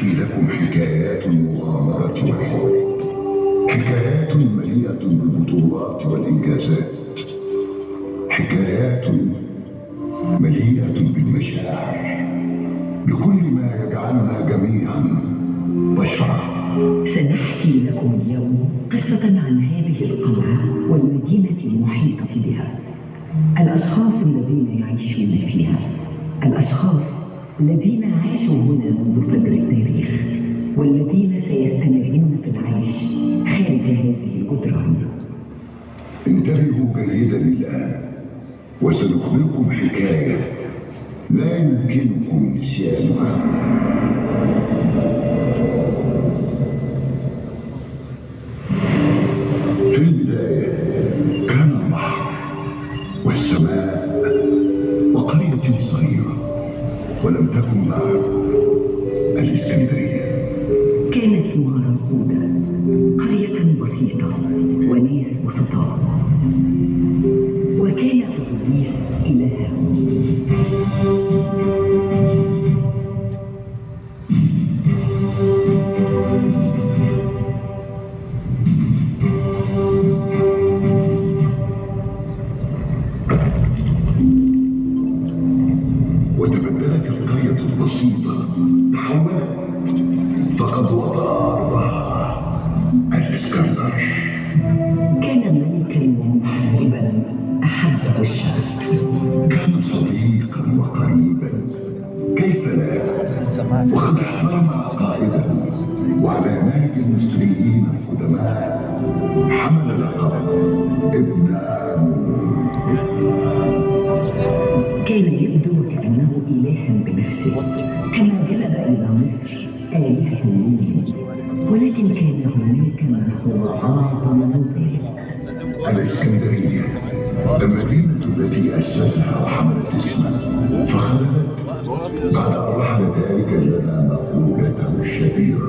سنحكي لكم حكايات المغامرة والحب، حكايات مليئة بالبطولات والإنجازات، حكايات مليئة بالمشاعر، بكل ما يجعلنا جميعا بشرا. سنحكي لكم اليوم قصة عن هذه القلعة والمدينة المحيطة بها، الأشخاص الذين يعيشون فيها، الأشخاص الذين عاشوا هنا منذ فجر التاريخ، والذين سيستمرون في العيش خارج هذه الجدران. انتبهوا جيدا الآن، وسنخبركم حكاية لا يمكنكم نسيانها. في البداية كان البحر والسماء وقرية صغيرة، ولم تكن بعد الإسكندرية. كان اسمها راقودة، قرية بسيطة وناس بسطاء، وكان إبليس إلهها. وتبدلت القرية البسيطة، تحولت، فقد وطأ أرضها الإسكندر. كان ملكا ومحاربا أحبه الشعب، كان صديقا وقريبا، كيف لا، وقد احترم عقائده، وعلى نهج المصريين القدماء حمل لقب ابن آمون. كان يبدو كأنه إلها بنفسه، كما جلب إلى مصر آلهة النيل، ولكن كان هناك من هو أعظم من ذلك. الإسكندرية، المدينة التي أسسها وحملت اسمه، فخلدت بعد أن رحل ذلك لنا مقولته الشهيرة: